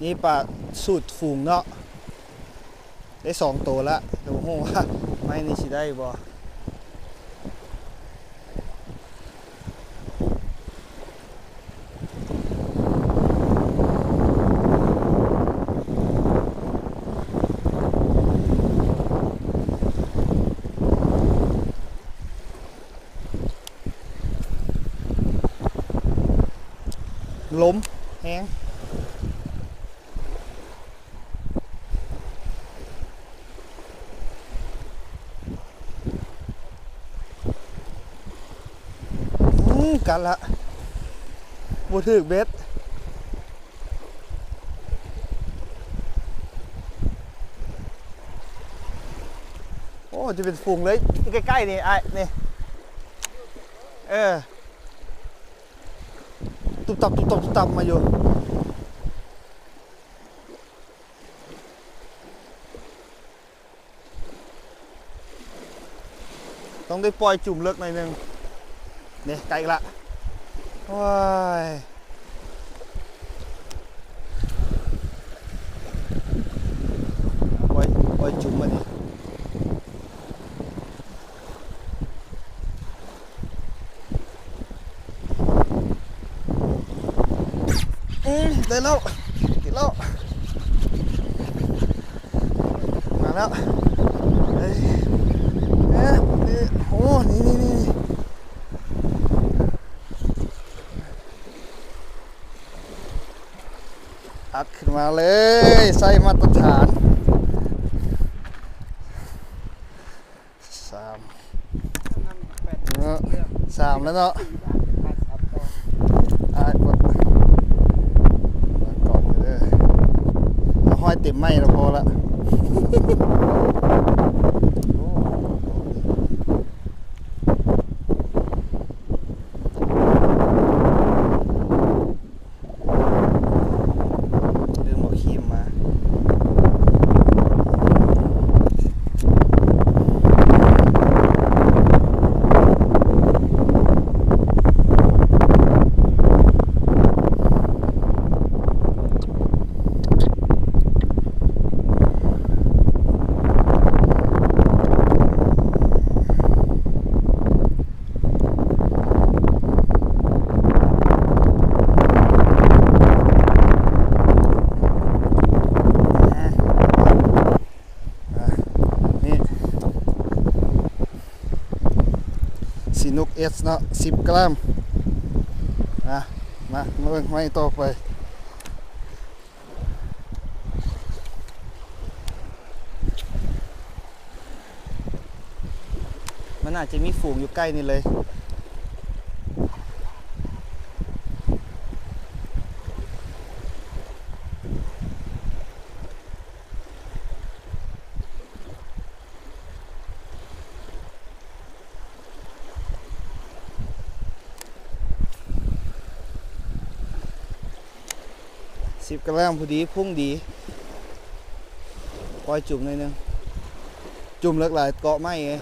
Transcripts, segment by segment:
ນີ້ປາສູດຝູງເນາະ ໄດ້ສອງໂຕລະ ແຕ່ບໍ່ຮູ້ວ່າໄມ້ນີ້ຊິໄດ້ບໍ່. ລົມແຮງ ອືມ ກັດລະ ບໍ່ຖືກເບັດ. ໂອ້ ຈະເປັນຝູງເລີຍ ໃກ້ໆນີ້ອ້າຍ ນີ້ ເອີ ຕຸບຕັບ ຕຸບຕັບ ຕຸບຕັບມາຢູ່. ຕ້ອງໄດ້ປ່ອຍຈຸ່ມເລິກໜ້ອຍໜຶ່ງ. ນີ້ ໃກ້ລະ ໂອ້ຍ ປ່ອຍ ປ່ອຍຈຸ່ມມານີ້. ອືມ ໄດ້ແລ້ວ ຕິດແລ້ວ ມາແລ້ວ ເອີ ເອີ ໂອ້ ນີ້ໆໆ ອັດຂຶ້ນມາເລີຍ ໃສ່ມາດຕະຖານ. ສາມ ເນາະ ສາມແລ້ວເນາະ ອ້າຍກົດ ເບິ່ງກ້ອງເດີ ເອົາຫ້ອຍເຕັມໄມ້ລະພໍລະ. ລືມເອົາຄີມມາ. ອ່າ ນີ້ ຊິນຸກເອັດເນາະ ສິບກຣາມ. ອ່າ ມາ ມາເບິ່ງໄມ້ຕໍ່ໄປ. ມັນອາດຈະມີຝູງຢູ່ໃກ້ນີ້ເລີຍ. ສິບກຣາມພໍດີ ພຸ້ງດີ ປ່ອຍຈຸ່ມໜ້ອຍໜຶ່ງ ຈຸ່ມເລິກຫຼາຍເກາະໄມ້ເດ.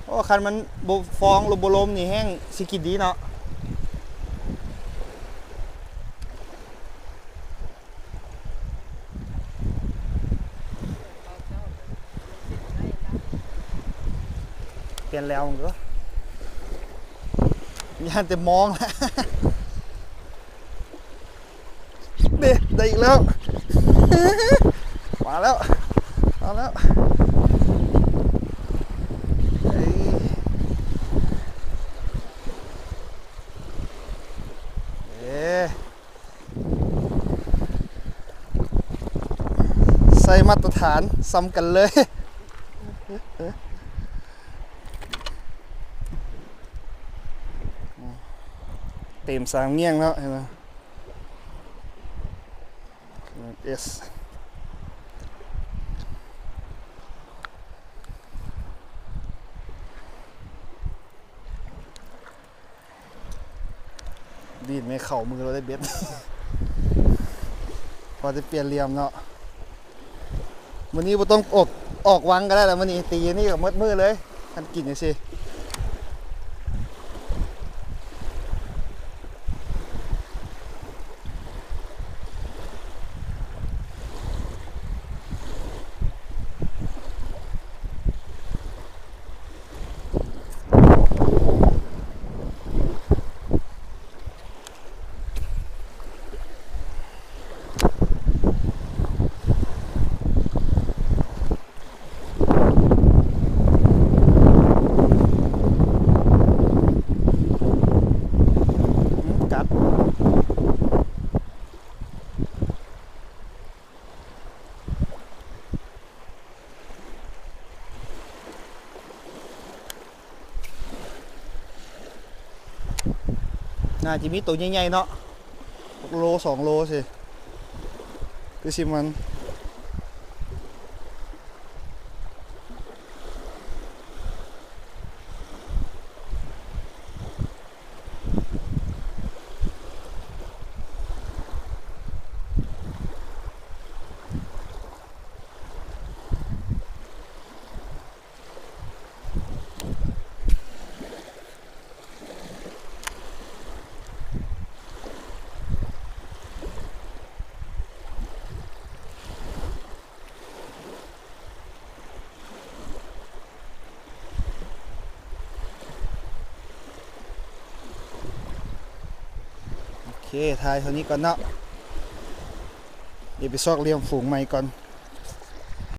ໂອ້ ຄັນມັນບໍ່ຟອງ ຫຼື ບໍ່ລົມນີ້ແຮ່ງຊິກິນດີເນາະ. ປ່ຽນແລ້ວເດີ ຢ້ານແຕ່ມອງລະ. ເດ້ ໄດ້ອີກແລ້ວ ມາແລ້ວ ມາແລ້ວ ເອີ ເອີ ໃສ່ມາດຕະຖານສ່ຳກັນເລີຍ. ເຕັມສາມງ່ຽງເນາະ ເຫັນບໍ່? ເບິ່ງ Yes. ດີນແມ່ເຂົ້າມືແລ້ວໄດ້ເບັດ ພໍໄດ້ປ່ຽນຫຼ່ຽມເນາະ. ມື້ນີ້ບໍ່ຕ້ອງອອກ ອອກວັງກໍໄດ້ລະ ມື້ນີ້ຕີນີ້ກໍໝົດມື້ເລີຍ ຄັນກິນຈັ່ງຊີ້. ໜ້າຈະມີໂຕໃຫຍ່ໆເນາະ ໂລສອງໂລຊີ້ ຄືຊິມັນ. ໂອເຄ ຖ່າຍເທົ່ານີ້ກ່ອນເນາະ ດຽວໄປຊອກຫຼ່ຽມຝູງໃໝ່ກ່ອນ.